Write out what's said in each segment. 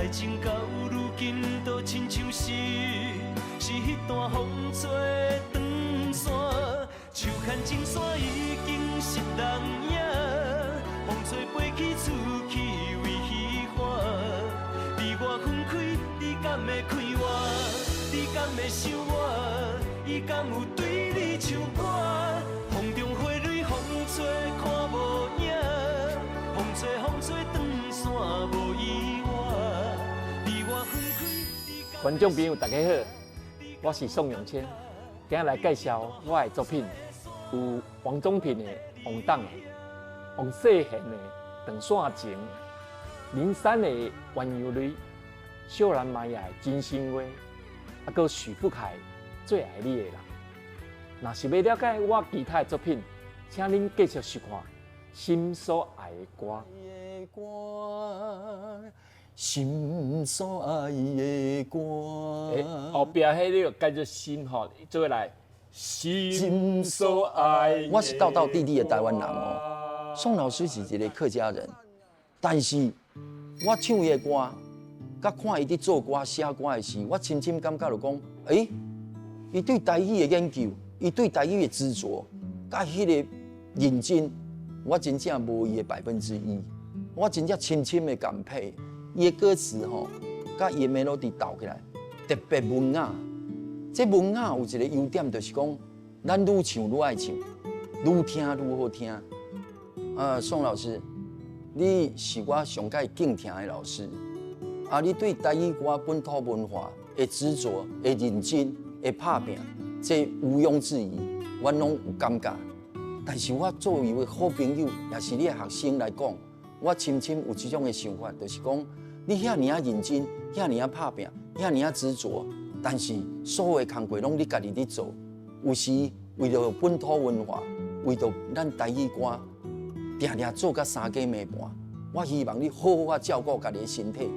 愛情到如今都親像是彼段風吹斷線，樹牽情線已經失人影，風吹飛去出去為彼岸。你我分開，你敢會快活？你敢會想我？伊敢有對你唱歌？風中花蕊風吹看無影，風吹風吹斷線無意外。你我分開，你敢觀眾朋友大家好，我是宋永謙，今日來介紹我的作品，有王中平的《王董》的，王世賢的《斷線情》，林珊的《鴛鴦淚》，小蘭瑪雅的《真心話》，啊，閣許富凱《最愛你的人》。若是欲了解我其他的作品，請恁繼續收看《心所愛的歌》。心所愛的歌。欸，後壁彼個改做心吼，做伙來。心所愛。我是道道地地的台灣人哦。宋老師是一個客家人，但是我唱伊的歌，佮看伊佇做歌寫歌的時，我深深感覺就講，欸，伊對台語的研究，伊對台語的執著，佮彼個認真，我真正無伊的1%。我真正深深的感佩。伊的歌詞吼，佮伊的 melody 鬥起來，特別文雅。這文雅有一個優點，就是講，咱愈唱愈愛唱，愈聽愈好聽。宋老師，你是我上蓋敬聽的老師。啊，你對台語歌本土文化的執著、的認真、的拍拚，這毋庸置疑，阮攏有感覺。但是我作為一個好朋友，也是你的學生來講，我深深有這種的想法，就是講，你遐爾仔認真，遐爾仔拍拚，遐爾仔執著，但是所有的工課攏你家己佇做。有時為著本土文化，為著咱台語歌，定定做甲三更暝半。我希望你好好仔照顧家己的身體。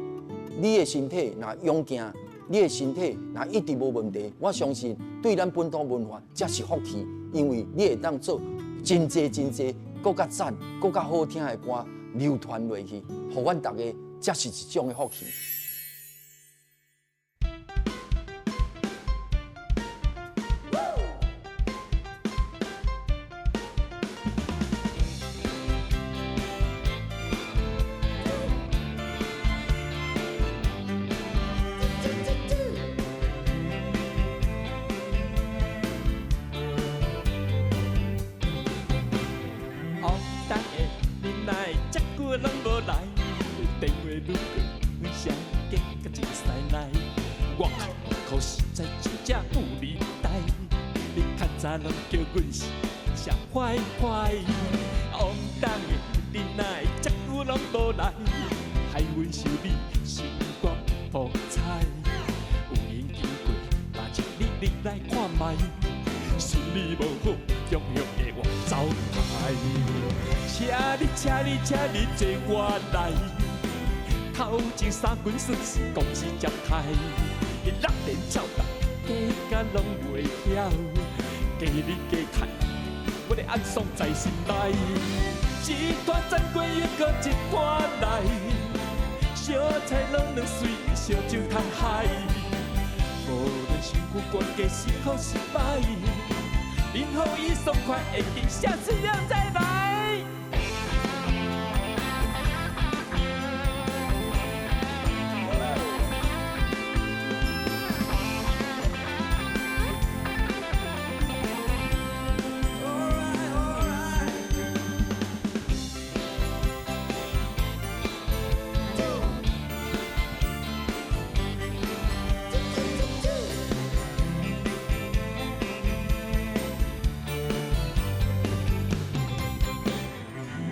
你的身體若勇健，你的身體若一直無問題，我相信對咱本土文化才是福氣，因為你會當做真濟真濟，閣較讚、閣較好聽的歌流傳落去，予阮逐家才是一種的福氣。王董的，你哪會遮久攏無來？電話愈過愈聲加甲真師奶，外口實在真正有理代。你較早攏叫阮是啥壞壞？王董的，你哪會遮久攏無來？害阮想你心肝破彩。有閒經過，嘛請你入來看覓，心理無好，強向的我走開。請你，請你，請你坐我來，頭前三棍算是公司接開，六連臭蛋加甲攏袂曉，加你加趁，我會暗爽在心內。一摊欉過又閣一摊來，小菜攏兩穗，燒酒通海。無論身軀關係是好是歹，任予伊爽快會記，下次又再來。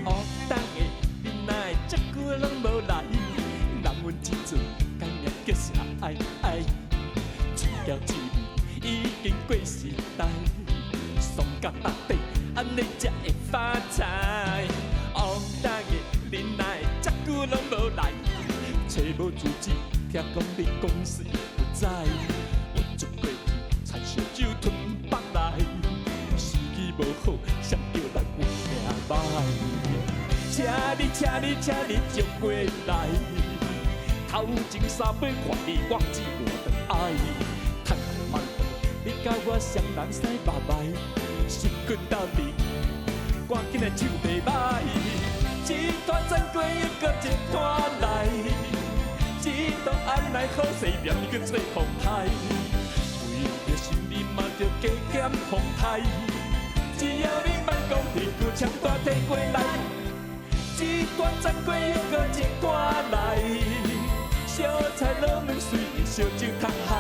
王董的，你哪會遮久攏無來？人阮這陣改名叫啥愛愛？出條一味已經過時代，爽甲到底，按呢才會發財。王董的，你哪會遮久攏無來？揣無住址，聽講你公司不在。我出過去，掺燒酒吞腹內，時機無好，誰叫咱有命歹？請你，請你，請你將過來，頭前三擺看你，我只活轉愛。趁慢你佮我雙人使目眉，心肝鬥陣，趕緊來唱地擺。一拖轉過又閣一拖來，一路按來好勢，念你閣做風台。為著想你嘛著加減風台，只要你莫講一句，槍帶提過來。一段轉過又閣一段來，小菜滷卵水，燒酒通海。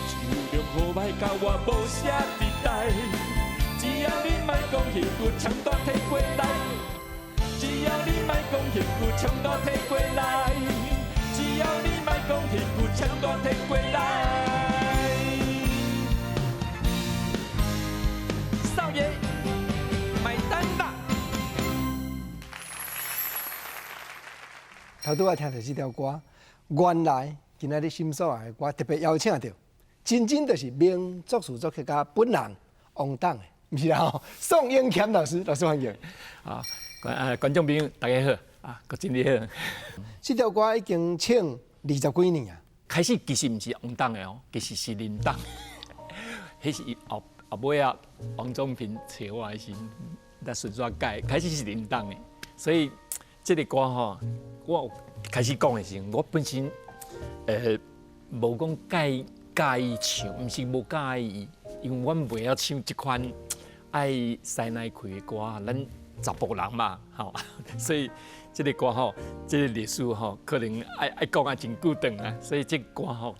酒量好歹佮我無啥敵待，只要你莫講一句，槍帶提過來。只要你莫講一句，槍帶提過來。只要你莫講一句，槍帶提過來。少爺，買單啦！頭拄仔聽著這條歌，原來今仔日心所愛的歌特別邀請著，真正就是名作詞作曲家本人王董的，毋是啦吼，宋永謙老師，老師歡迎。啊，觀眾朋友大家好，啊，國珍你好。這條歌已經唱二十幾年啊。開始其實毋是王董的哦，其實是林董。彼是後後尾啊，王中平揣我的時，才順續改。開始是林董的，所以這個歌吼，我開始講的時陣，我本身無講介佮意唱，毋是無佮意，因為阮袂曉唱這款愛師奶開的歌，咱查埔人嘛，吼，所以這個歌吼，這個歷史吼，可能愛愛講啊真久長啊，所以這個歌吼，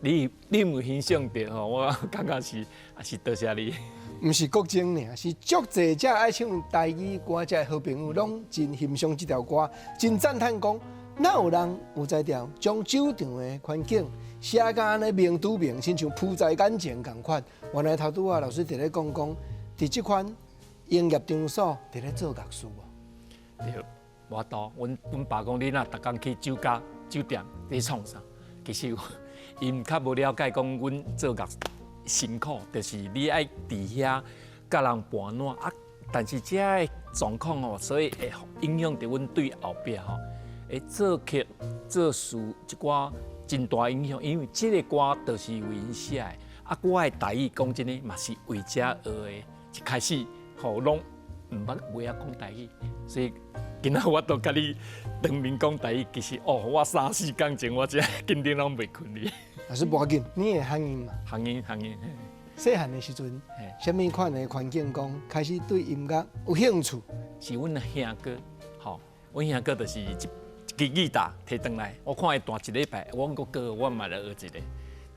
你有欣賞著吼，我感覺是也是多謝你。毋是國珍爾，是足濟遮愛唱台語歌遮的好朋友，攏真欣賞這條歌，真讚嘆講，哪有人有才調將酒場的環境寫甲按呢明拄明，親像浮在眼前仝款。原來頭拄仔老師佇咧講講，佇這款營業場所佇咧做樂事無？對，無法度。阮爸講，你若逐工去酒家、酒店佇創啥？其實𪜶較無了解講，阮做樂辛苦，就是你愛佇遐佮人盤撋啊。但是這个狀況哦，所以會影響著阮對後壁吼，會做曲、做詞一寡真大影響。因為這個歌就是為𪜶寫的，啊，我的台語講真的嘛是為這學的。一開始吼攏毋捌袂曉講台語，所以今仔我都佮你當面講台語，其實哦，我三四工前我這緊張攏袂睏去。老師無要緊，你會鄉音嘛？鄉音，鄉音。細漢的時陣，啥物款的環境講開始對音樂有興趣？是阮兄哥，吼，阮兄哥就是一支吉他提轉來，我看伊彈一禮拜，我講哥，我嘛來學一个。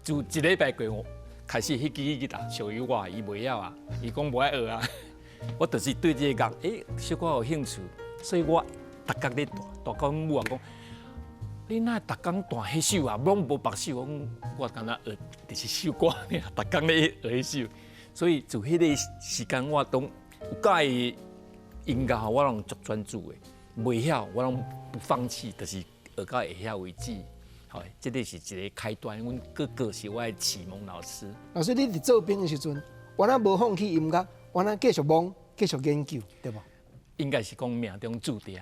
自一禮拜過，我開始彼支吉他屬於我，伊袂曉啊，伊講無愛學啊。我就是對這個樂，小可有興趣，所以我逐工咧彈，彈到阮母啊講，你哪會逐工彈彼首啊？攏無別首，我講我敢若學就是首歌爾，逐工咧學彼首。所以自彼个時間，我攏有佮意音樂，我攏足專注的。袂曉我攏不放棄，就是學到會曉為止。吼，這个是一个開端。阮哥哥是我的啟蒙老師。老師，你佇做兵的時陣，原來無放棄音樂，原來繼續摸，繼續研究，對無？應該是講命中注定。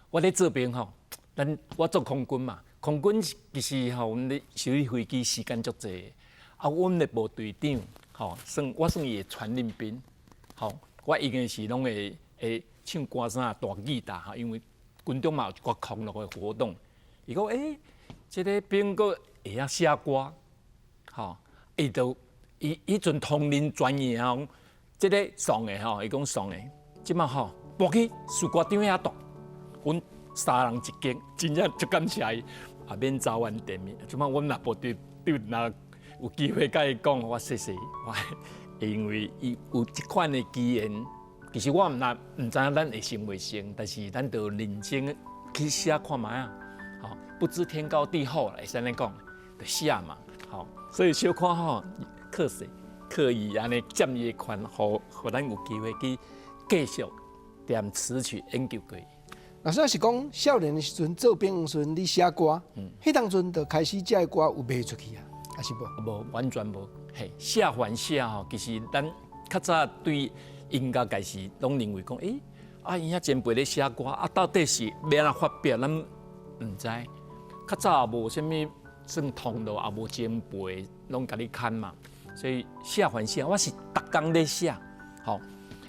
我咧做兵吼，咱我做空軍嘛，空軍其實吼，阮咧修理飛機時間足濟。啊，阮的部隊長吼，算我算伊的傳令兵，吼，我一定是攏會會唱歌啥彈吉他吼，因為軍中嘛有一寡康樂的活動。伊講這个兵閣會曉寫歌，吼，伊就伊彼陣統領專業吼，這个宋的吼，伊講宋的，這馬吼搬去士官長遐住，阮三人一間，真正足感謝伊，也免早晚見面。這馬阮若部隊長若有機會佮伊講，我謝謝伊，我因為伊有這款的機緣。其實我毋若毋知影咱會成袂成，但是咱就認真去寫看覓啊，吼，不知天高地厚啦，會使按呢講，就寫嘛，吼，所以小可吼，可惜，可以按呢佔伊的權，予予咱有機會去繼續踮詞曲研究過。老師是講少年的時陣做兵的時陣，你寫歌，彼當陣就開始這个歌有賣出去啊，還是無？無，完全無。嘿，寫還寫吼，其實咱較早對音樂界是攏認為講，啊，𪜶遐前輩咧寫歌，啊，到底是欲按怎發表，咱毋知。較早也無啥物算通路，也無前輩，攏共你牽嘛，所以寫還寫，我是逐工咧寫，吼。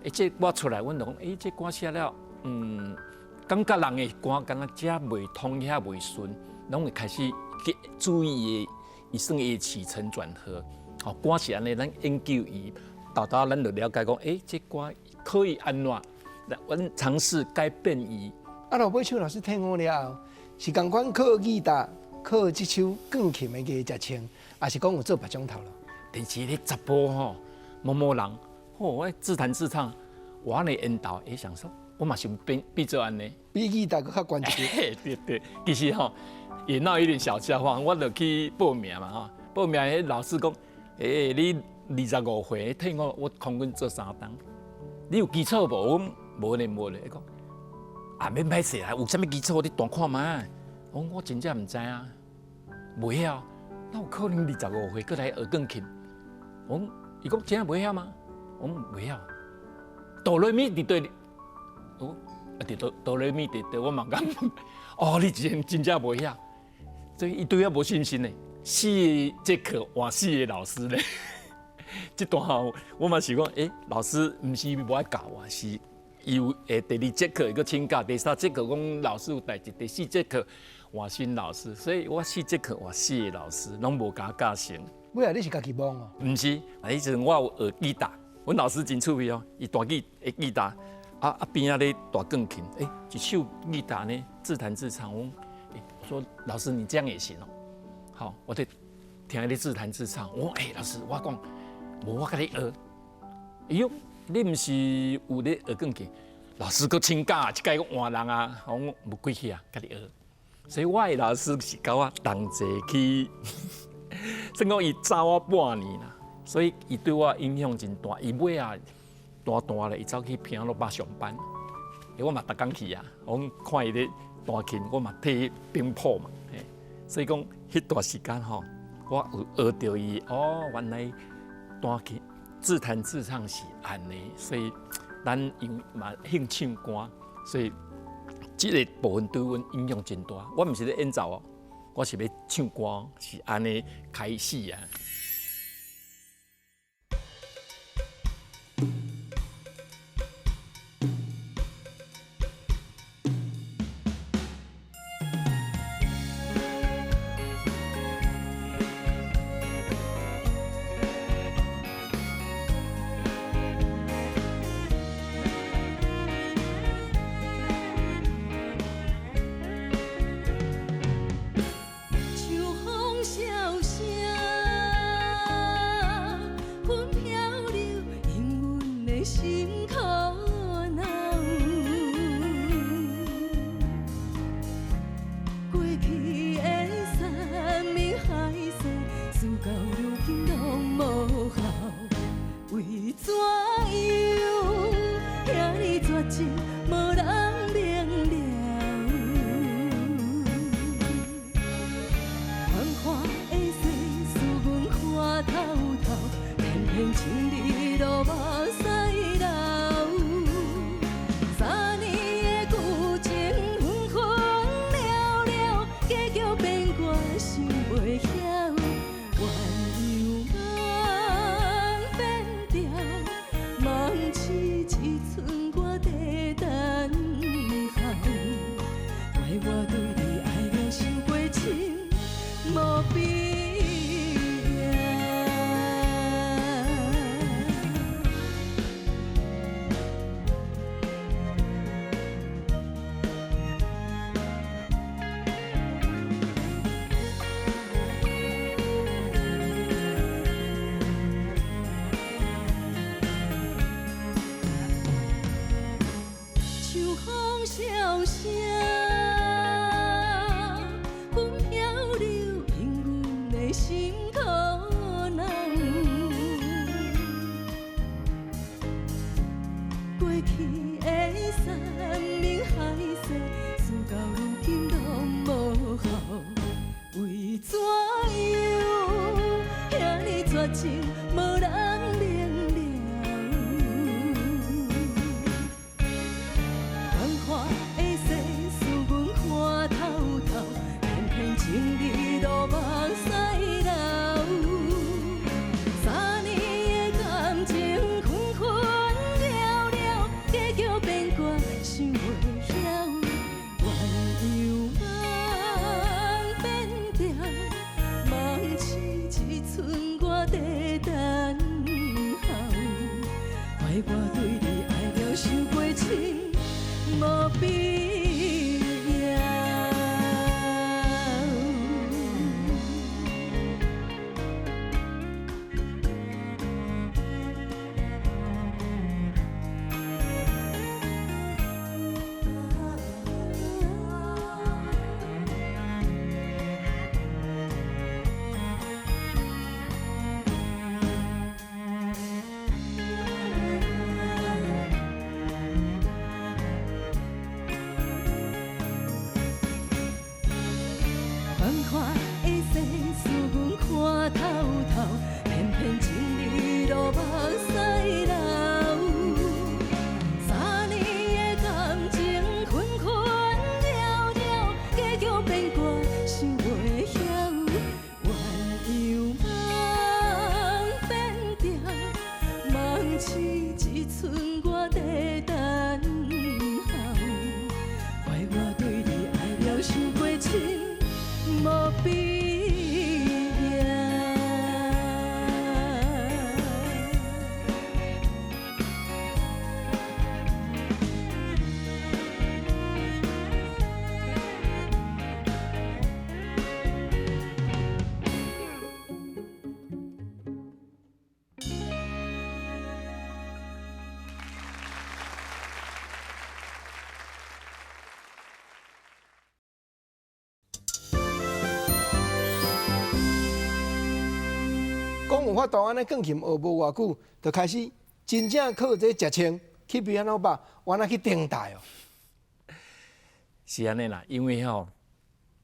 欸，這我出來，阮就講，欸，這歌寫了，感覺人的歌敢若遮袂通遐袂順，攏會開始去注意的，伊算伊的起承轉合，吼，歌是按呢，咱研究伊，沓沓咱就了解講，欸，這歌可以按怎，阮嘗試改變伊。啊，落尾唱老師退伍了後，是仝款靠吉他，靠這手鋼琴的藝術唱，抑是講有做別種頭路？電視咧直播吼，某某人，吼，我自彈自唱，我按呢引導，會想說，我嘛想變變做按呢，比吉他閣較懸一點。對對，其實吼也鬧一點小笑話，我就去報名嘛吼，報名彼老師講，欸，你25歲退伍，我空軍做三冬，你有基礎無？我講無呢無呢，伊講啊免歹勢啦，有啥物基礎你彈看覓。我講我真正毋知影，袂曉，哪有可能25歲閣來學鋼琴？我講，伊講真正袂曉嗎？我講袂曉。哆來咪佇佗？哦，啊佇哆哆來咪佇佗？我嘛感覺，哦，你真真正袂曉，所以伊對我無信心呢。四節課換四個老師咧，這段吼我嘛是講，欸，老師毋是無愛教我，是伊有會第二節課閣請教，第三節課講老師有代誌，第四節課換新老師，所以我四節課換四個老師，攏無共我教成。尾仔你是家己摸哦？毋是，啊，彼陣我有學吉他，阮老師真趣味哦，伊彈吉會吉他，啊啊邊仔咧彈鋼琴，欸，一手吉他呢自彈自唱，我講，欸，我說老師你這樣也行哦，好，我咧聽你自彈自唱，我講，欸，老師，我講，無我共你學，伊講你毋是有咧學鋼琴，老師閣請教，這擺閣換人啊，我講無關係啊，共你學，所以我的老師是佮我同齊去，算講伊早我半年啦，所以伊對我影響真大。伊尾仔彈彈咧，伊走去平樂壩上班，欸，我嘛逐工去啊，我看伊咧彈琴，我嘛替伊編譜嘛，嘿，所以講彼段時間吼，我有學著伊，哦，原來彈琴自彈自唱是按呢，所以咱因為嘛興唱歌，所以這個部分對阮影響真大。我毋是咧演奏哦，我是欲唱歌，是按呢開始啊。秋風蕭聲，阮飄流因阮的心可能。過去的山盟海誓，事到如今攏無效，為怎樣遐爾絕情，無人明了。繁華的世事，阮看透透，偏偏情你落目屎流。三年的舊情，分分了了，結局變我想袂曉。鸳鸯夢變調，夢痴一寸我在等候。怪我對你愛得傷過深，無必要。秋風蕭聲，阮飄流因阮的心可能。過去的山盟海誓，事到如今攏無效，為怎樣遐爾絕情，無人明了。繁華的世事，阮看透透，偏偏情我對你愛了傷過深，無必要。繁華的世事，阮看透透，偏偏情你落目屎流。三年的感情，分分了了，假叫變卦，想袂曉。鸳鸯夢變定，梦醒一寸我在等候。怪我對你愛了傷過深，無必要。講有法度按呢鋼琴學無偌久，就開始真正靠這食穿去比安怎吧，原來去頂台哦。是按呢啦，因為吼，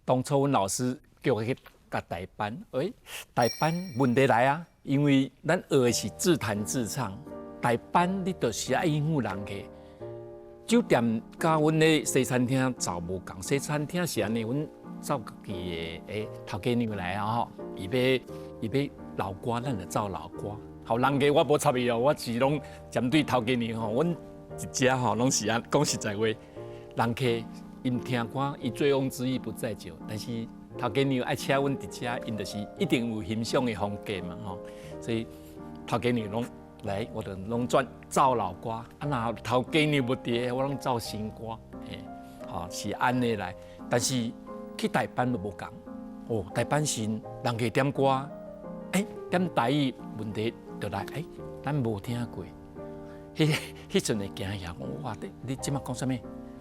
當初阮老師叫我去共代班，欸，代班問題來啊，因為咱學的是自彈自唱，代班你就是愛應付人客。酒店佮阮咧西餐廳走無仝，西餐廳是按呢，阮走家己的欸頭家娘來啊吼，伊欲老歌，咱就走老歌。好，人家我無插伊哦，我是攏針對頭家娘吼，阮一家吼攏是按講實在話，人客𪜶聽歌，伊醉翁之意不在酒，但是頭家娘愛請阮佇遮，𪜶就是一定有欣賞的風格嘛吼，所以頭家娘攏來，我就攏轉走老歌，啊若頭家娘無佇，我攏走新歌，嘿，吼是按呢來。但是去台班就無仝，哦，台班時人家點歌，欸，點台語問題就來，欸，咱無聽過，彼彼陣會驚嚇，哇，你這馬講啥物？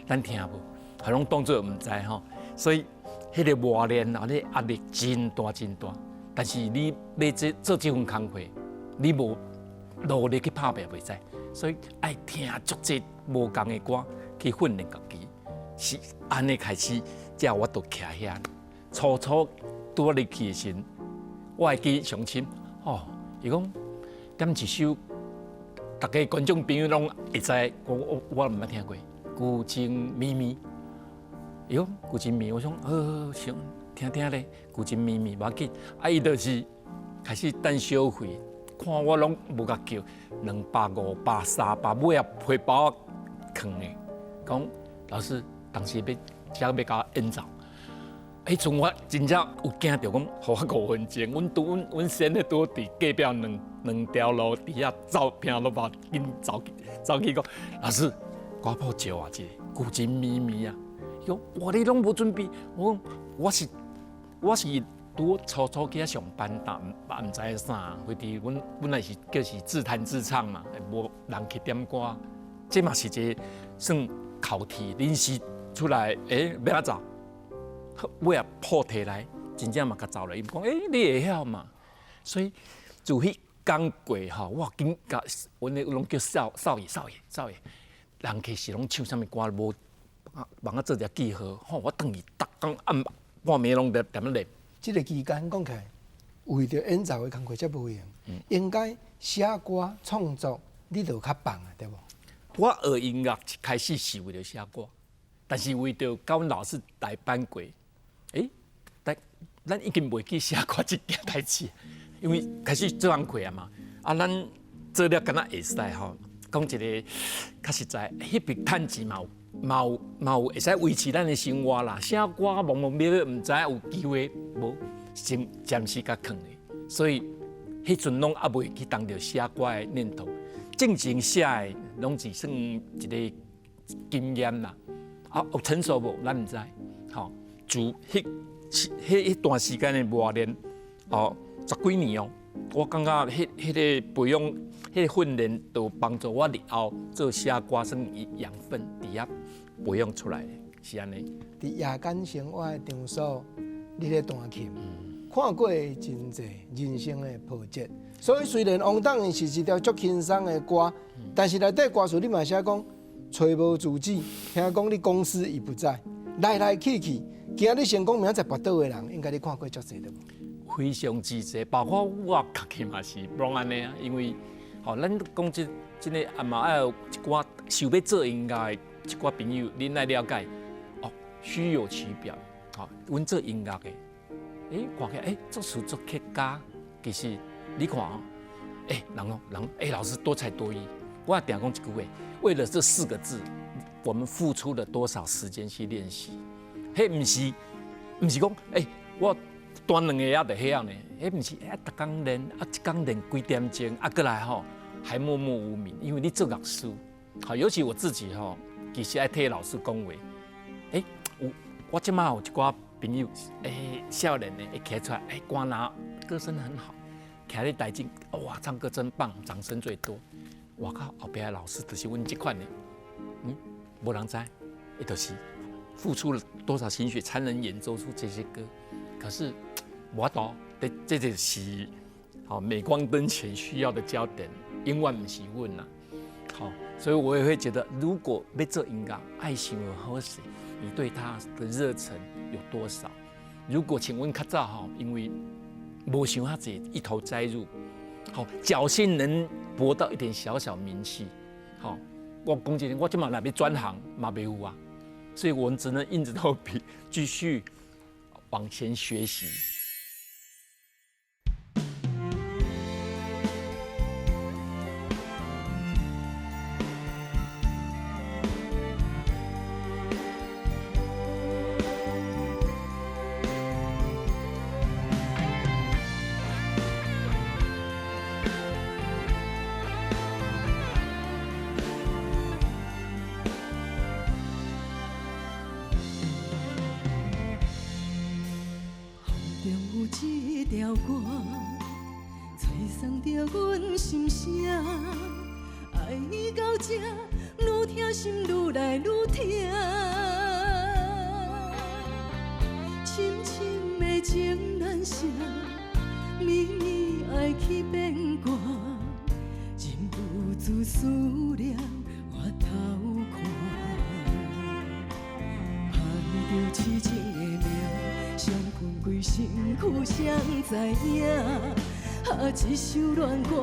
咱聽無，還攏當做毋知吼，所以彼個磨練啊，你壓力真大真大。但是你欲這做這份工課，你無努力去拍拚袂使，所以愛聽足濟無仝的歌去訓練家己，是按呢開始，才有法度徛遐。初初拄仔入去的時陣，我會記上深吼，伊講點一首，逐家觀眾朋友攏會知，我毋捌聽過《舊情綿綿》。伊講《舊情綿》，我想好想聽聽咧，《舊情綿綿》無要緊。啊，伊就是開始等小費，看我攏無共叫，200、500、300，尾仔皮包仔囥的，講老師當時欲才欲共我演奏。彼陣我真正有驚著講，予我5分鐘，阮拄阮阮先咧拄佇隔壁兩條路佇遐走拼都無，緊走去走去講，老師，歌譜借我一下，舊情綿綿啊！伊講哇，你攏無準備，我講我是拄初初去遐上班，但毋知啥，反正阮本來是叫是自彈自唱嘛，無人去點歌，這嘛是一個算考題，臨時出來，欸，欲按怎走？尾仔譜提來，真正嘛共走來，伊講，欸，你會曉嘛？所以自彼工過吼，我緊共阮咧攏叫少少爺少爺少爺，人客是攏唱啥物歌，無幫我做一個記號，吼，我轉去逐工暗半暝攏佇踮咧練。這個期間講起來，為著演奏的工課才無閒，應該寫歌創作你就較放啊，對無？我學音樂一開始是為著寫歌，但是為著佮阮老師代班過，欸，咱已經袂記寫歌這件代誌，因為開始做工課啊嘛，啊，咱做了敢若會使吼，講一個較實在，彼筆趁錢嘛有，嘛有嘛有會使維持咱的生活啦。寫歌茫茫渺渺，毋知影有機會無，先暫時共囥咧。所以彼陣攏猶未去動著寫歌的念頭。這正前寫的攏是算一個經驗啦。啊，有成熟無？咱毋知。吼，自彼彼段時間的磨練，哦，十幾年哦，我感覺彼個培養、彼個訓練，都幫助我日後做寫歌算養分佇遐培養出來的，是按呢。佇夜間生活的場所，你咧彈琴，看過真濟人生的波折。所以雖然王董是一條足輕鬆的歌，但是內底歌詞你嘛寫講，揣無住址，聽講你公司已不在，來來去去，今日成功明仔載跋倒的人，應該你看過足濟對無？非常之濟，包括我家己嘛是攏按呢啊，因為吼，咱講這真的啊嘛愛有一寡想欲做音樂的一寡朋友，恁愛了解哦，虛有其表，吼，阮做音樂的，看起來作詞作曲家，其實你看哦，人哦人，老師多才多藝，我定講一句話，為了這四個字，我們付出了多少時間去練習？彼毋是毋是講，我彈兩下仔就曉呢？彼毋是，逐工練，啊，一工練幾點鐘，啊，閣來吼還默默無名，因為你做樂師，好，尤其我自己吼，其實愛替老師講話。有我這馬有一寡朋友，少年的會徛出來，歌拿歌聲很好，徛咧台前，哇，唱歌真棒，掌聲最多。外口後壁的老師就是阮這款的，無人知，伊就是付出了多少心血才能演奏出這些歌。可是無法度，這就是好鎂光燈前需要的焦點，永遠毋是阮啦。好，所以我也會覺得，如果欲做音樂，愛想好勢，你對他的熱忱有多少？如果請問較早吼，因為無想遐濟，一頭栽入，好，僥倖能博到一點小小名氣，好，我講真，我這馬若欲轉行嘛袂有啊，所以我們只能硬着頭皮繼續往前學習。這條歌，催送著阮心聲，愛到這，愈聽心愈來愈疼，深深的情難捨，绵绵愛去變卦，忍不住思念我偷看，盼著痴情的命。雙魂規身軀誰知影？啊，這首戀歌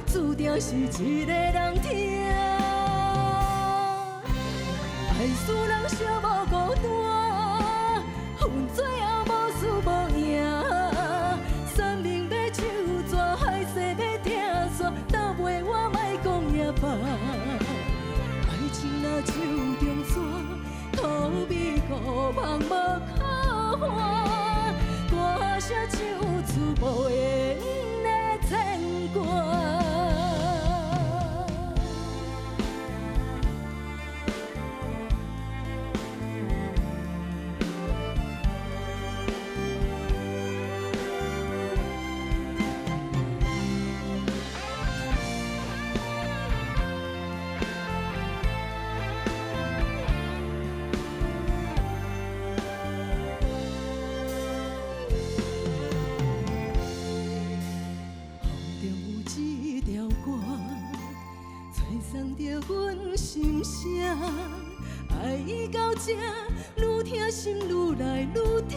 注定是一個人聽。愛使人寂寞孤單，恨最後無輸無贏。山明欲唱逝，海誓欲拆散，到尾我莫講也罷。愛情若手中纸，苦味孤芳無可還，歌聲唱出無言的牽掛。阮心声，愛到這，愈聽心愈來愈疼，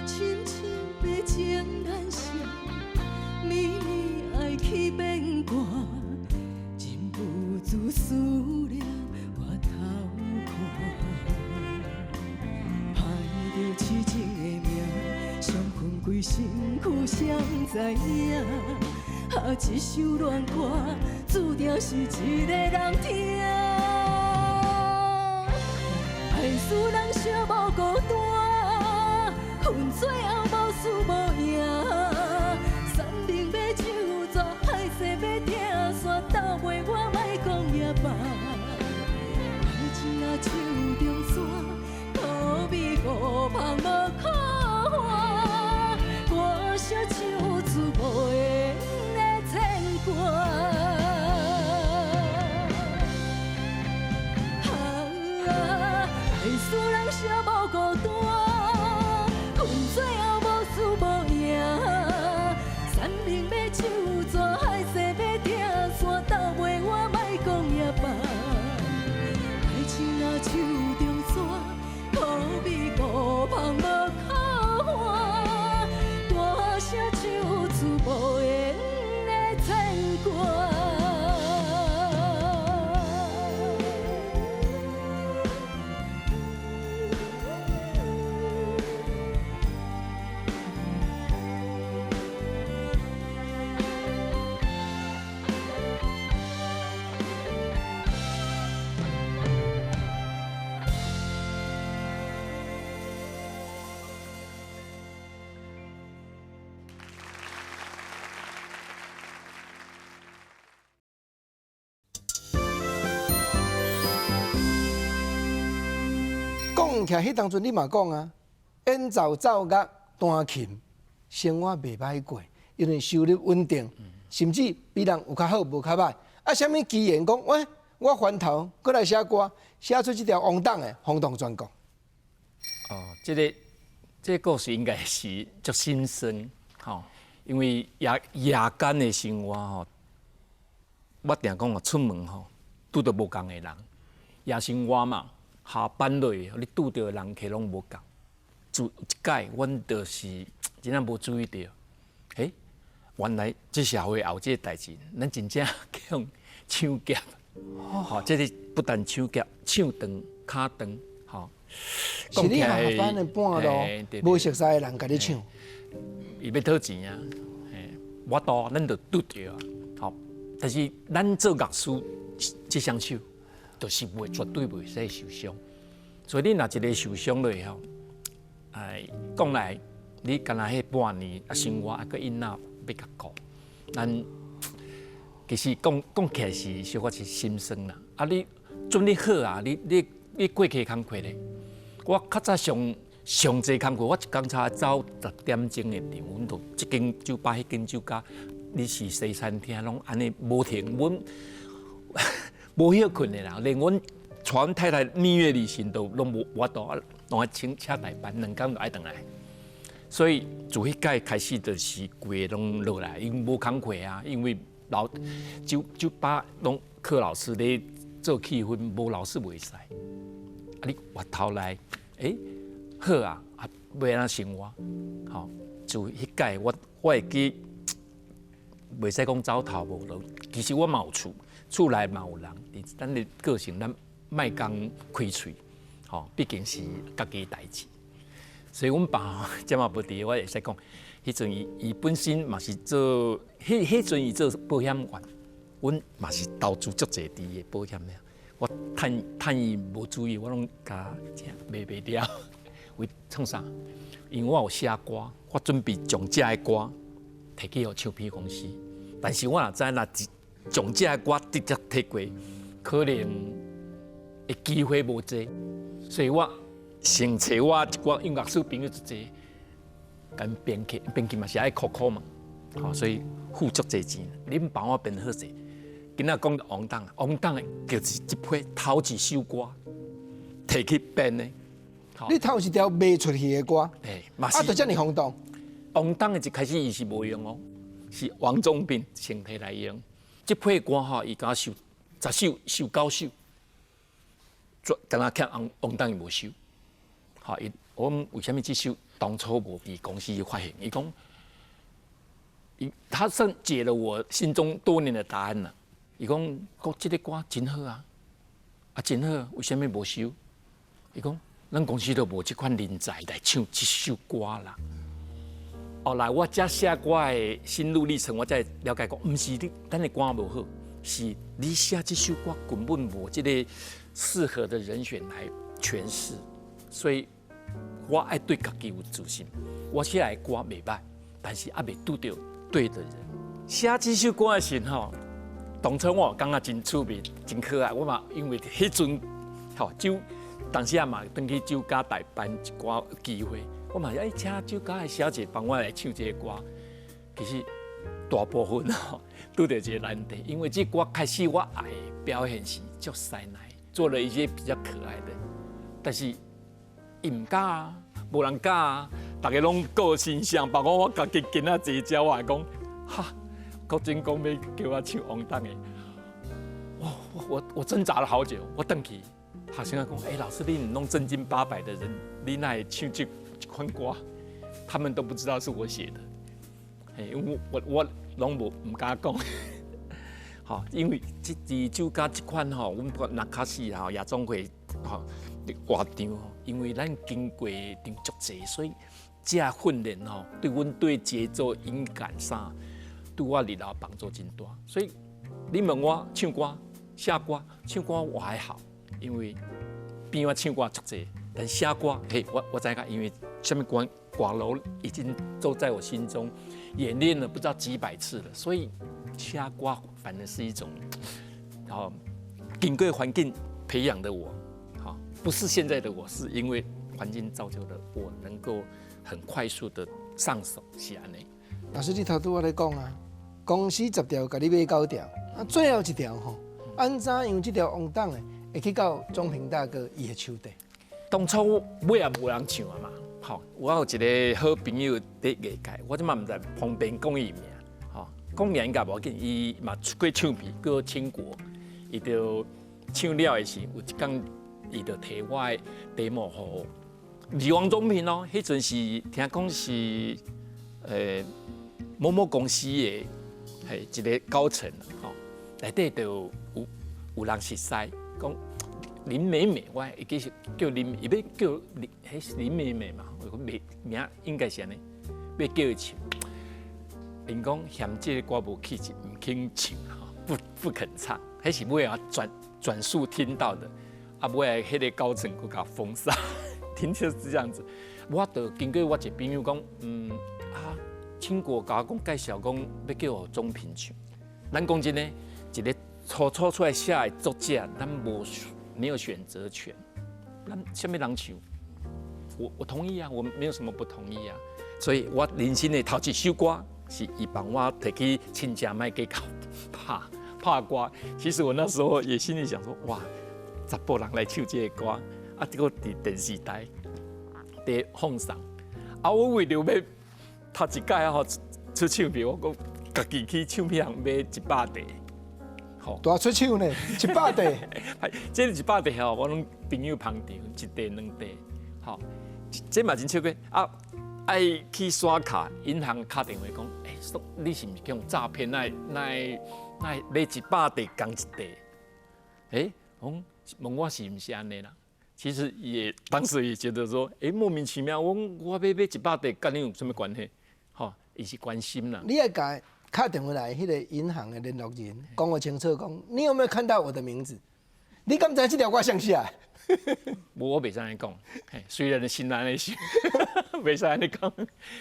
深深的情難捨，绵綿愛去變卦，忍不住思念我偷看，盼著痴情的命，雙魂規身軀誰知影？啊！這首戀歌注定是一個人聽。愛使人寂寞孤單，恨最後無輸無贏。山明欲唱逝，海若手中纸，可比孤芳无可换，歌声唱出无言的牵挂。啊，爱使人惜无孤单，恨最后无输无赢，山明欲手纸，海誓欲拆散，到尾我莫讲也罢。爱情若手中纸，可比孤芳无可换，大声唱出无言的牵挂。讲起来，彼当阵你嘛讲啊，演奏奏乐、弹琴，生活袂歹过，因为收入稳定，甚至比人有較好，無較歹。啊，啥物機緣講，喂，我翻頭閣來寫歌，寫出這條王董的轟動全國。哦，這個故事應該是足心酸，吼，因為夜間的生活吼，我定講哦，出門吼拄著無仝的人，夜生活嘛。下班落去，你拄著的人客攏無仝。自一擺，阮就是真正無注意著，欸，原來這社會也有這個代誌，咱真正去予搶劫。吼，這個不但搶劫，搶長、跤長，吼。是你下班的半路，無熟似的人共你搶。伊欲討錢啊，嘿，無度，咱就拄著啊。吼，但是咱做樂師這雙手。就是袂絕對袂使受傷，所以你若一个受傷落去吼，哎，講來你干焦彼半年啊生活啊，閣囡仔欲共顧，咱其實講講起來是小可是心酸啦。啊，你準你好啊，你過去工課咧，我較早上上濟工課，我一工差走10點鐘的場，阮就這間酒吧、彼間酒吧，你是西餐廳攏按呢無停，阮。無歇睏的啦，連阮帶阮太太蜜月旅行都攏無法度，攏愛請車代班，兩工就愛轉來。所以自彼擺開始，就是規个攏落來，因為無工課啊，因為老酒吧攏靠老師咧做氣氛，無老師袂使。啊，你回頭來，欸，好啊，啊，欲按怎生活？吼，自彼擺我會記，袂使講走投無路，其實我嘛有厝。厝內嘛有人，咱的個性，咱莫講開喙，吼，畢竟是家己的代誌。所以阮爸這嘛無佇，我會使講，彼陣伊本身嘛是做，彼陣伊做保險員，阮嘛是投資足濟佇伊的保險爾。我趁伊無注意，我攏共賣賣掉，為創啥？因為我有寫歌，我準備將這个歌提去予唱片公司，但是我若知若一將這个歌直接提過，可能的機會無濟，所以我先揣我一寡音樂師朋友一齊，共編曲，編曲嘛是愛苦苦嘛，吼，所以付足濟錢。恁爸我編好勢，今仔講王董，王董的就是這批頭一首歌提去編的。你頭一條賣出去的歌，啊，就遮爾轟動。王董的一開始伊是無用哦，是王中平先提來用。這批歌吼，伊敢收10首，收9首，敢若欠王王董伊無收。吼，伊我講為啥物這首當初無被公司發現？伊講，伊他算解了我心中多年的答案啦。伊講，講這個歌真好啊，啊真好，為啥物無收？伊講，咱公司都無這款人才來唱這首歌啦。後來我才寫歌的心路歷程，我才了解講，毋是你咱的歌無好，是你寫這首歌根本無這個適合的人選來詮釋，所以我愛對家己有自信。我寫的歌袂歹，但是猶未拄著對的人。寫這首歌的時候，當初我感覺真趣味、真可愛。我嘛因為彼陣吼，酒當時啊嘛，轉去酒家代班一寡機會，我嘛是愛請酒家的小姐幫我來唱這個歌。其實大部分吼拄著一個難題，因為這歌開始我愛表現是足師奶，做了一些比較可愛的，但是伊毋敢啊，無人敢啊，逐家攏個性上，包括我家己今仔坐遮，我會講，哈，國珍講欲叫我唱王董的，我掙扎了好久，我轉去，學生講，欸，老師你毋攏正經八百的人，你哪會唱這款歌？他們都不知道是我寫的，嘿，因為我攏無毋敢講，吼，因為這佇酒家這款吼，阮若較是吼夜總會吼活場，因為咱經過場足濟，所以這訓練吼對阮對節奏音感啥，對我日後幫助真大。所以你問我唱歌、寫歌、唱歌我還好，因為邊我唱歌足濟，但寫歌嘿，我知影，因為啥物歌歌路已經都在我心中演練了不知道幾百次了，所以寫歌反而是一種，哦，經過環境培養的我，好，不是現在的我，是因為環境造就的我能夠很快速的上手，是按呢。老師，你頭拄仔咧講啊，公司十條共你買九條，啊，最後一條吼，按怎樣這條王董的會去到中平大哥伊的手底？當初尾也無人唱啊嘛，吼，我有一個好朋友佇藝界，我這馬毋知方便講伊名，吼，講名應該無要緊，伊嘛出過唱片，叫清國，伊就唱了的時，有一工伊就提我的 demo 予是王中平哦，彼陣是聽講是某某公司的係一個高層，吼，內底就有人熟似講林美美，我會記是叫林，伊欲叫林，彼是林美美嘛，我名名應該是按呢，欲叫伊唱，𪜶講嫌這個歌無氣質，毋肯唱，吼，不肯唱，彼是尾仔轉述聽到的，啊，尾仔彼個高層閣共封殺，聽就是這樣子。我就經過我一個朋友講，啊，清國共我講介紹講欲叫鍾平唱，咱講真的，一個初初出來寫的作者，咱無沒有選擇權，咱啥物人唱，我同意啊，我沒有什麼不同意啊，所以我人生的頭一首歌是伊幫我提去親戚莫計較拍拍歌。其實我那時候也心裡想說，哇，查埔人來唱這個歌，啊，這個佇電視台佇放送，啊，我為著欲頭一擺吼出唱片，我閣家己去唱片行買100塊。吼，大出手呢，一百塊。這100塊吼，我攏朋友捧場，一塊兩塊，吼，這嘛真笑過啊！愛去刷卡，銀行敲電話講，欸，你是毋是去予詐騙？哪哪哪買100塊共一塊？欸，我問我是毋是按呢啦？其實也當時也覺得說，欸，莫名其妙，我欲買100塊，佮你有啥物關係？吼，伊是關心啦。你愛共敲電話來，彼個銀行的聯絡人講予清楚，講你有沒有看到我的名字？你敢知這條歌誰寫的？無，我袂使按呢講。雖然心內按呢想，袂使按呢講，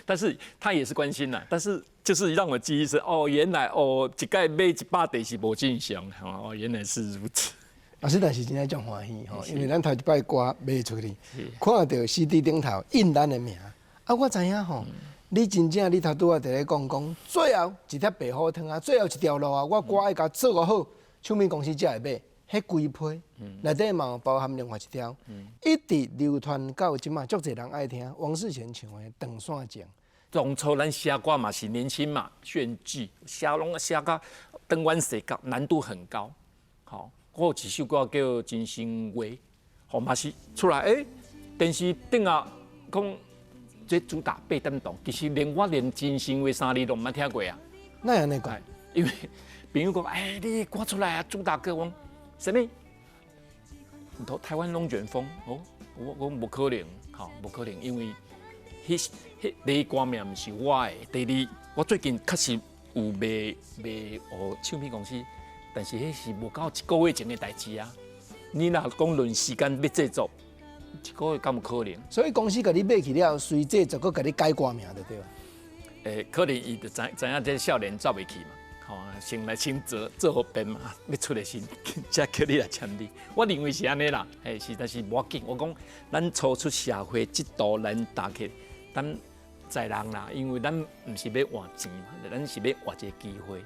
但是他也是關心啦。但是就是讓我記憶是哦，原來哦，一擺買100塊是無正常，哦，原來是如此。老師，但是真正足歡喜吼，因為咱頭一擺歌賣出去，看著 CD 頂頭印咱的名，啊，我知影吼。你真正你頭拄仔佇咧講講，最後一粒白虎湯啊，最後一條路啊，我歌愛共做予好，唱片公司才會買。彼規批內底嘛有包含另外一條，一直流傳到這馬，足濟人愛聽王世賢唱的《長線情》。當初咱寫歌嘛是年輕嘛，炫技寫攏寫甲轉彎洗角，難度很高。吼，我有一首歌叫《真心話》，吼嘛是出來，欸，電視頂啊講這主打八點檔，其實連我連真心話三字都毋捌聽過啊。哪會按呢講？因為朋友講，欸，你歌出來啊，主打歌，我講啥物？台灣龍捲風，哦，我無可能，吼，無可能，因為彼第一歌名毋是我的，第二，我最近確實有賣賣予唱片公司，但是彼是無夠一個月前的代誌啊。你若講論時間欲製作，一個月敢有可能？所以公司共你買去了，隨製作閣共你改歌名就對。欸，可能伊就知知影這少年走袂去嘛，吼，先来先做做好编嘛，欲出的时才叫你来签字。我认为是按呢啦，嘿是，但是无要紧。我讲咱初出社会这度，咱大家咱在人啦，因为咱毋是欲换钱嘛，咱是欲换一个机会，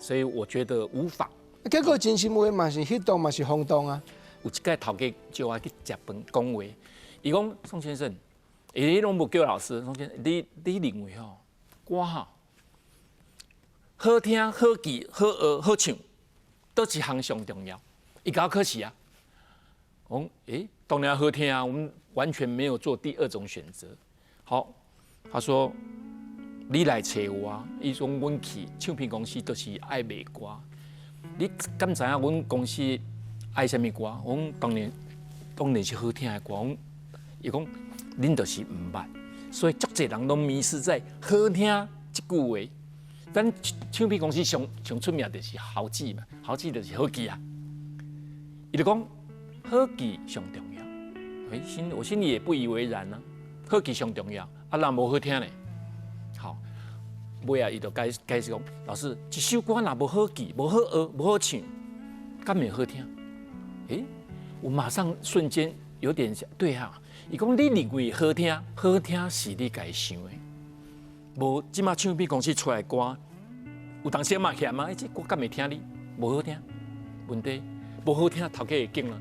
所以我觉得无妨。结果真心话嘛是彼度嘛是轰动啊。有一届头家招我去食饭讲话，伊讲宋先生，伊拢无叫老师，宋先生，你认为吼歌吼好听、好记、好学、好唱，佗一项上重要？伊共我考试啊，我讲欸，当然好听啊，我们完全没有做第二种选择。好，他说你来揣我，伊讲阮去唱片公司都是爱卖歌，你敢知影阮公司爱啥物歌？我讲当然是好听的歌。我讲，伊讲恁就是毋捌，所以足济人拢迷失在好听这句话。咱唱片公司上上出名就是好记嘛，好记就是好记啊。伊就讲好记上重要，欸，我心里也不以为然啊。好记上重要，啊，若无好听呢？好，尾仔伊就解释讲，老师，一首歌若无好记、无好学、无好唱，敢会好听？欸，我马上瞬间有点想，对啊，伊讲你认为好听，好听是你家想的。无，这马唱片公司出来歌，有当时嘛嫌啊，欸，这歌敢会听你？无好听，问题无好听，头家会拣啦。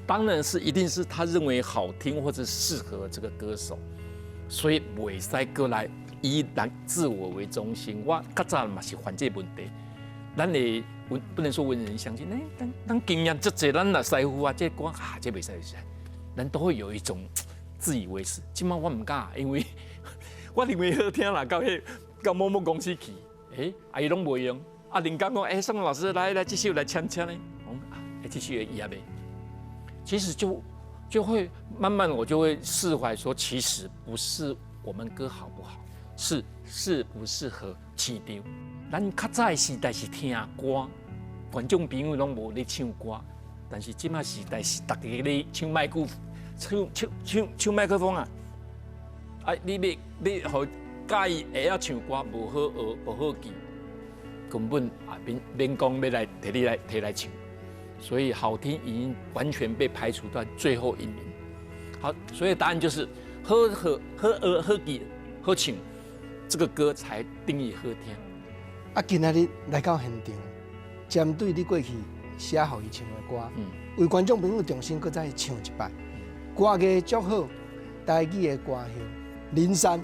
当然是一定是他认为好听或者适合这个歌手，所以袂使过来以人自我为中心。我较早嘛是犯这个问题，咱会不能说文人相轻，欸，咱经验足济，咱若师傅啊，这歌啊，这袂使袂使，咱都会有一种自以为是。这马我毋敢，因为我认为好听啦，到某某公司去，欸，啊伊拢袂用。啊，林刚讲，欸，宋老师来来，这首来签签呢。我讲啊，欸，这首会业的。其实就会慢慢我就会释怀，说其实不是我们歌好不好，是适不适合市场。咱较早的时代是听歌，观众朋友拢无咧唱歌，但是这马时代是大家咧抢麦克，抢抢抢抢麦克风啊！啊，你欲你予佮意会晓唱歌，无好学，无好记，根本也免免讲欲来提你来提来唱，所以好听已经完全被排除在最后一名。好，所以答案就是好好好学好记好唱，这个歌才定义好听。啊，今仔日来到现场，针对你过去写予伊唱的歌，为观众朋友重新阁再唱一摆，歌艺足好，台语的歌曲。林珊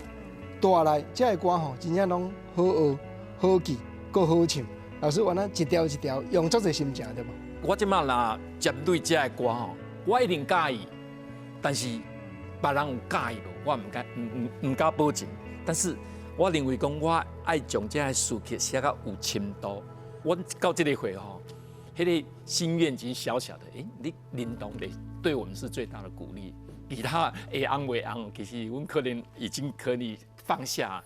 带来这个歌吼，真正拢好学、好记、阁好唱。老师，原来一条一条用足济心情，对无？我这马若针对这个歌吼，我一定佮意，但是别人有佮意无，我毋敢保证。但是我认为讲，我爱将这个词曲写到有深度。我到这个岁吼，彼个心愿只小小的，欸，你认同的，对我们是最大的鼓励。其他会红袂红，其实阮可能已经可以放下。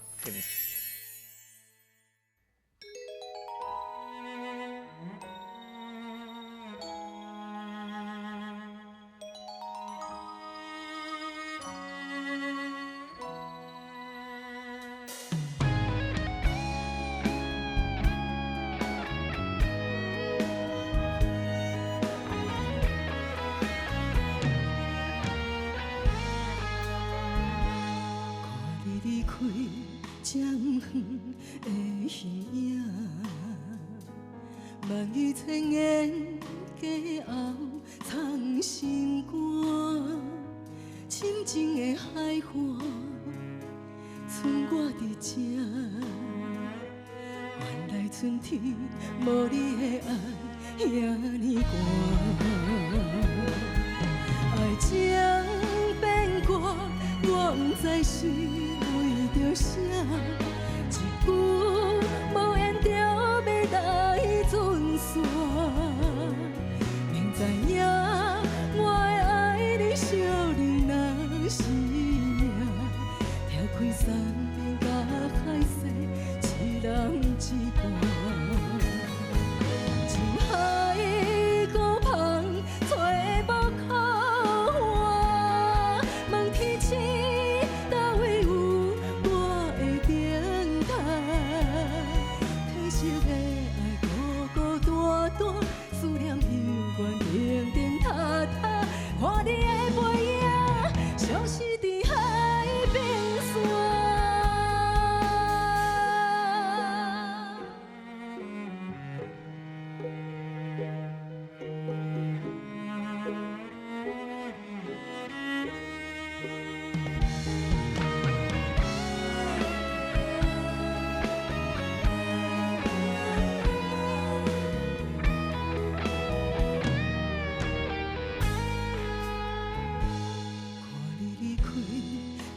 问天星，叨位有我的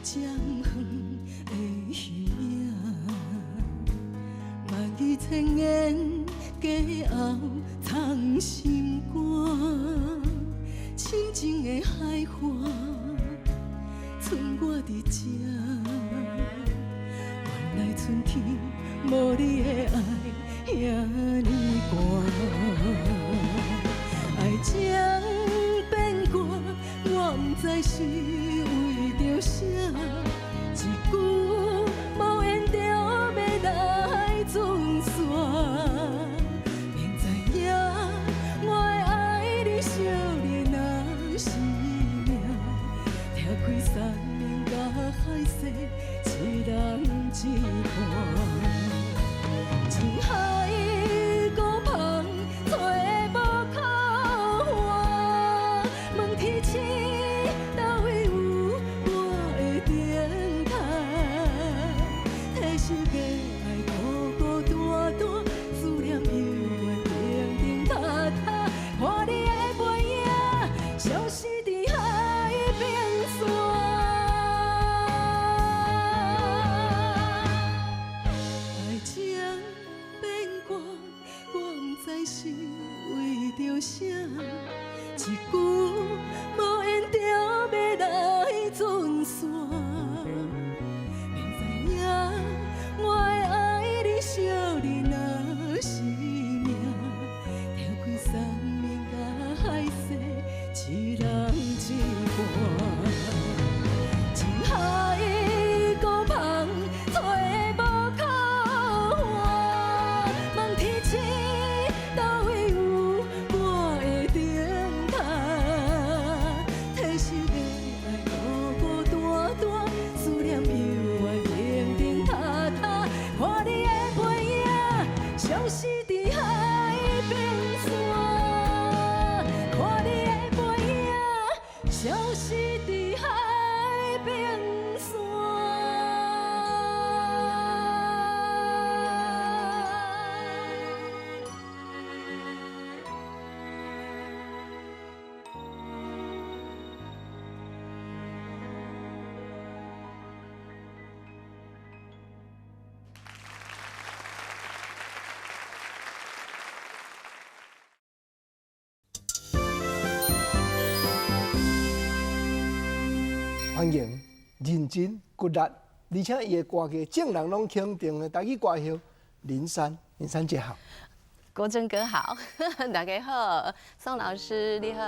漸遠的彼影，万语千言过后藏心肝，深情的海岸，剩我佇這。原來春天無你的愛遐呢寒，愛情變卦，我毋知是為著啥，一句無緣就欲來陣線。免知影我的愛你惜你若是命，拆開山盟佮海誓，一人一半。情海孤帆，找無靠岸。問天星，佗位有我的等待？提心的愛孤孤單單，思念猶原停停塔塔。看你的背影，消失佇海平線。愛情變卦，我毋知是為著啥，一句無緣就欲來陣線。免知影我的愛你惜你若是命，拆開山盟佮海誓，一人一半。情海孤帆，找無靠岸。問天星，佗位有我的等待？提心的愛孤孤單單，思念猶原停停塔塔。看你的背影，消失佇海平線。看你的背影，消失佇海平線。歡迎認真骨力，而且伊的歌藝，眾人攏肯定的。台語歌后林珊，林珊姐好。國珍哥好，大家好，宋老師你好。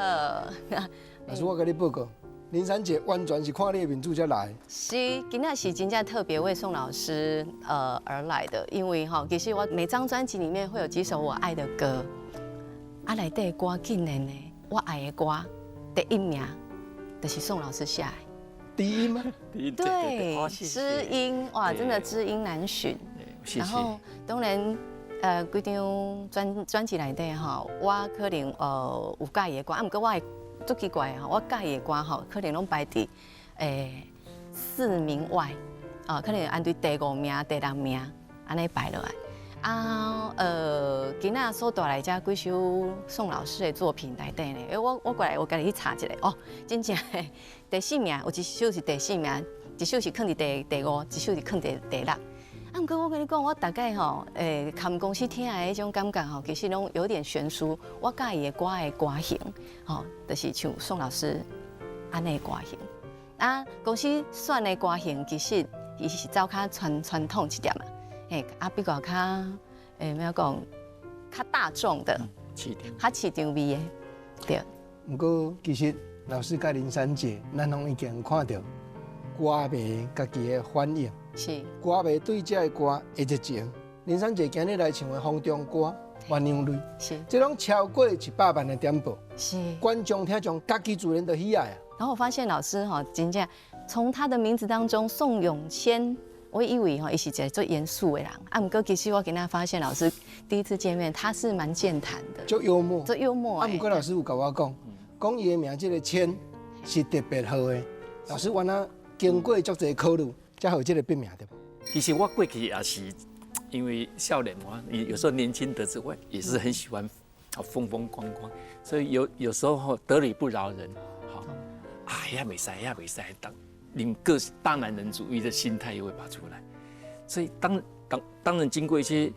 老師，我共你報告，林珊姐完全是看你的面子才來。是，今仔是真正特別為宋老師而來的，因為吼，其實我每張專輯裡面會有幾首我愛的歌，啊，內底的歌竟然呢，我愛的歌第一名就是宋老師寫的。知音嗎？對，知音哇，真的知音難尋。然後當然，規張專輯內底吼，我可能有佮意的歌，啊，毋過我會足奇怪的吼，我佮意的歌吼，可能攏排佇四名外，啊，可能按對第五名、第六名按呢排落來。啊，今仔所帶來這幾首宋老師的作品內底呢，我過來我家己去查一下，哦，真正第四名有一首是第四名，一首是囥佇第五，一首是囥佇第六。啊，毋過我共你講，我大概吼，含公司聽的彼種感覺吼，其實攏有點懸殊。我佮意的歌的歌型，吼，就是像宋老師按呢的歌型。啊，公司選的歌型其實伊是走較傳統一點嘛。啊，比較較，欲講，較大眾的，較市場味的，對。毋過其實老師佮林珊姐，咱攏已經看著歌迷家己的反應。是。歌迷對這个歌的熱情，林珊姐今日來唱的《風中歌》鸳鸯淚，是。這攏超過100萬的點播。是。觀眾聽眾家己自然就喜愛啊。然後我發現老師吼，真正從他的名字當中，宋永謙。我以為吼，伊是一個足嚴肅的人，啊，毋過其實我今仔發現老師第一次見面，他是蠻健談的，足幽默，足幽默。啊，毋過老師有共我講，講伊的名這個謙是特別好的。老師原來經過足濟考慮，才予這個筆名對無？其實我過去也是因為少年嘛，有時候年輕得志，我也是很喜歡風風光光，所以有時候得理不饒人，好，哎呀，袂使，呀袂使，當你个大男人主义的心态又会跑出来。所以当然经过一些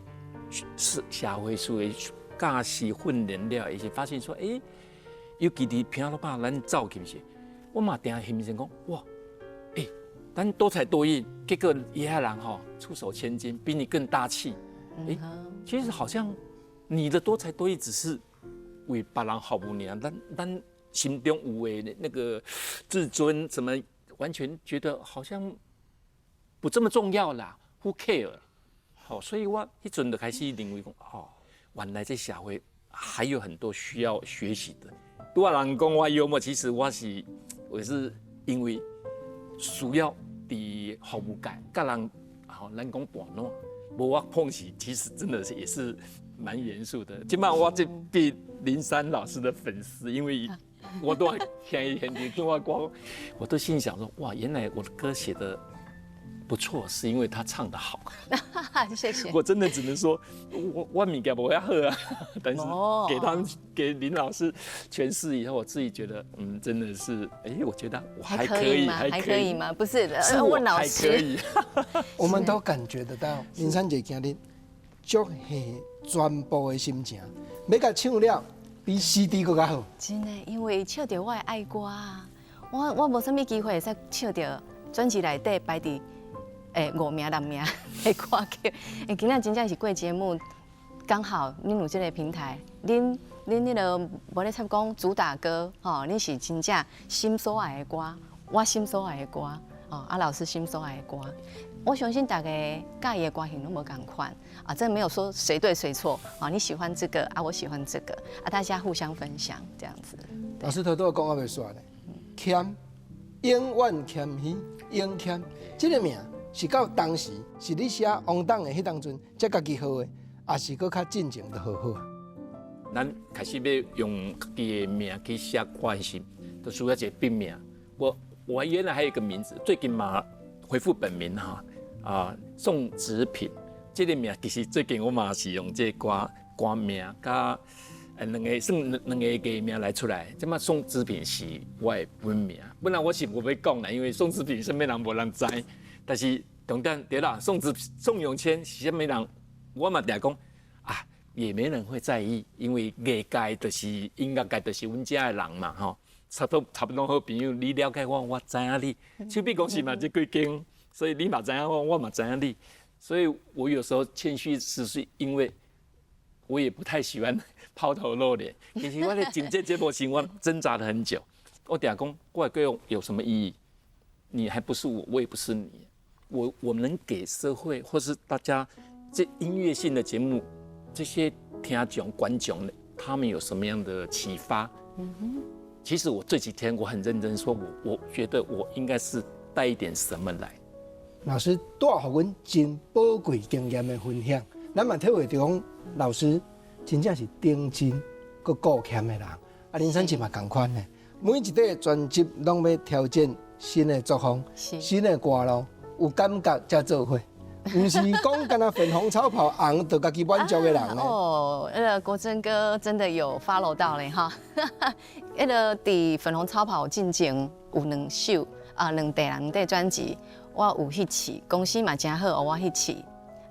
社会思维教示训练了，伊是发现说，欸，尤其伫平老板咱走去时，我嘛定欣赏讲，哇，欸，咱多才多艺，结果遐人吼出手千金，比你更大气。欸，其实好像你的多才多艺只是为别人服务尔，咱心中有的那个自尊，怎么完全觉得好像不这么重要啦？Who care？好，所以我彼阵就开始认为讲，哦，原来这社会还有很多需要学习的。拄仔人讲我幽默，其实我是因为需要伫服务界，佮人吼，咱讲盘撋，无我碰起，其实真的是也是蛮严肃的。这摆我这变林珊老师的粉丝，因为我都听伊现场听我歌，我都心想说，哇，原来我的歌写的不错，是因为他唱得好。谢谢。我真的只能说，我物件无遐好啊，但是给他们给林老师诠释以后，我自己觉得，真的是，哎，我觉得我还可以，还可以吗？不是，是问老师。可以。我们都感觉得到，林珊姐今日足系全部的心情，欲共唱了比 CD 阁较好。真的，因为唱著我的爱歌啊，我无啥物机会会使唱著专辑内底排伫五名六名的歌曲。欸，今仔真正是过节目，刚好恁有这个平台，恁彼个无咧插讲主打歌，吼，恁是真正心所爱的歌，我心所爱的歌，哦，啊老师心所爱的歌，我相信大家佮意的歌型拢无仝款啊，这没有说谁对谁错啊，你喜欢这个啊，我喜欢这个啊，大家互相分享这样子。老师头拄仔讲犹未煞咧，谦，永远谦虚，永谦，这个名是到当时是你写王董的彼当阵才家己号的，抑是阁较进前就号好？咱开始欲用家己的名去写歌时，就需要一个笔名。我原来还有一个名字，最近嘛恢复本名哈啊，宋子品这个名其实最近我嘛是用这个歌歌名佮两个算两个艺名来出来。这马宋子品是我的本名，本来我是无欲讲啦，因为宋子品啥物人无人知。但是重点对啦，宋永谦是啥物人，我嘛定讲啊，也没人会在意，因为艺界就是音乐界就是阮遮的人嘛吼，差不多好朋友，你了解我，我知影你。唱片公司嘛这几间，所以你嘛知影我，我嘛知影你。所以我有时候谦虚，是因为我也不太喜欢抛头露脸。其实我咧进这节目时，我挣扎了很久。我定讲，我的歌有什么意义？你还不是我，我也不是你。我能给社会或是大家这音乐性的节目，这些听众观众，他们有什么样的启发？其实我这几天我很认真说，我觉得我应该是带一点什么来。老师带予阮真宝贵经验的分享，咱嘛体会著讲，老师真正是顶真阁顾谦的人。啊，林珊姐嘛仝款的，每一块专辑拢欲挑战新的作风、新的歌路，有感觉才做伙，毋是讲干焦粉红超跑红就家己满足的人。哦，彼个国珍哥真的有 follow 到咧哈。彼个伫粉红超跑进前有两首啊，两块专辑，我有去试，公司嘛真好，予我去试。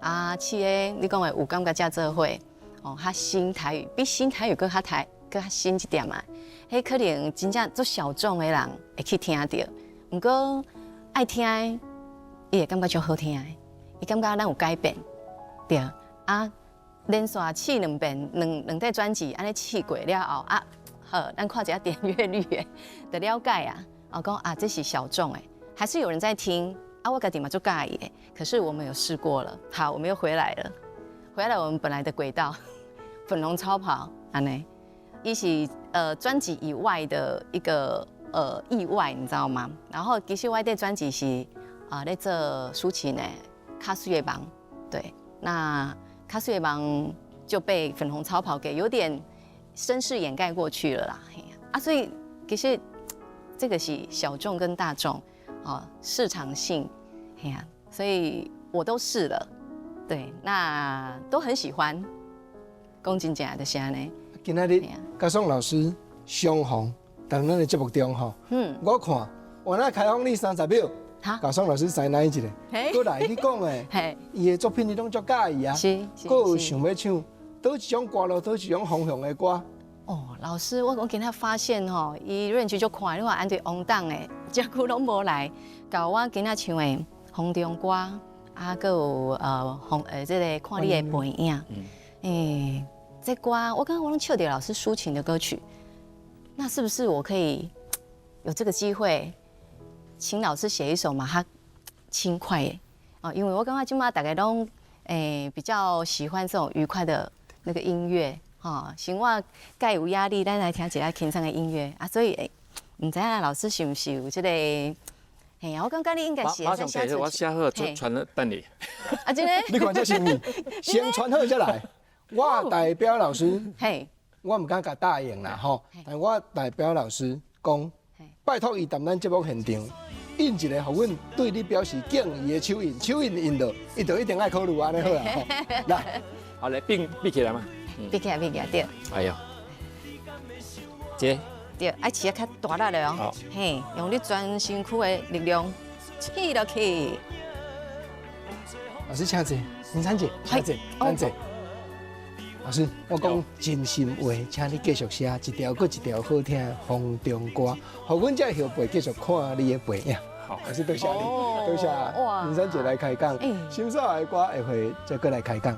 啊，试的你讲的有感觉才做伙，哦，较新台语，比新台语阁较台，阁较新一点仔。彼可能真正足小众的人会去听著，毋过爱听的，伊会感觉足好听的，伊感觉咱有改变，对啊，连续试两遍，两块专辑，按呢试过了后啊，好，咱看一下点阅率的，就了解啊，哦讲啊，这是小众的，还是有人在听啊，我家己嘛足佮意的，可是我们有试过了，好，我们又回来了，回来我们本来的轨道，粉红超跑，按呢，伊是专辑以外的一个意外，你知道吗？然后其实我的专辑是啊咧做抒情的，较水的梦，对，那较水的梦就被粉红超跑给有点声势掩盖过去了啦。啊，所以其实这个是小众跟大众哦，市场性，嘿啊，所以我都试了，对，那都很喜欢。讲真正就是按呢。今仔日佮宋老师相逢，佇咱的节目中吼，我看我那開放你30秒，共宋老師師奶一下，閣來你講的，伊的作品你攏足佮意啊，閣有想欲唱佗一種歌路，佗一種方向的歌。哦，老師，我今仔發現吼，伊 range 足寬，你看按對王董的，遮久攏無來，共我今仔唱的《風中歌》，啊，閣有風這个看你的背影，欸，這歌我感覺我攏唱著老師抒情的歌曲，那是不是我可以有這個機會，請老師寫一首嘛較輕快的？哦，因為我感覺這馬大家攏比較喜歡這種愉快的那個音樂。吼，生活較有壓力，咱來聽一下輕鬆的音樂啊。所以，毋知影老師是毋是有這個？嘿啊，我感覺你應該是馬上寫，我寫好就傳了等你。啊，真的？你看這心意，先傳好才來。我代表老師，我毋敢共答應啦，吼。但我代表老師講，拜託伊佇咱節目現場印一個，予阮對你表示敬意的手印，手印印落，伊就一定愛考慮按呢好啦。來，好來，閉閉起來嘛。閉起來，閉起來，對。哎呦，這對，愛試較大力的哦。嘿，用你全身軀的力量，試落去。老師請坐，林珊姐，請坐，請坐。老師，我講真心話，請你繼續寫一條閣一條好聽的風中歌，予阮這後輩繼續看你的背影。好，老師多謝你，多謝林珊姐來開講，心所的歌會會再閣來開講。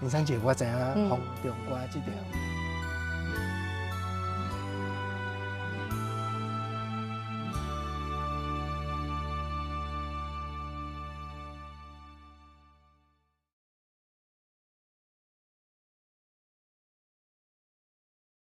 林珊姐，我知影風中歌這條。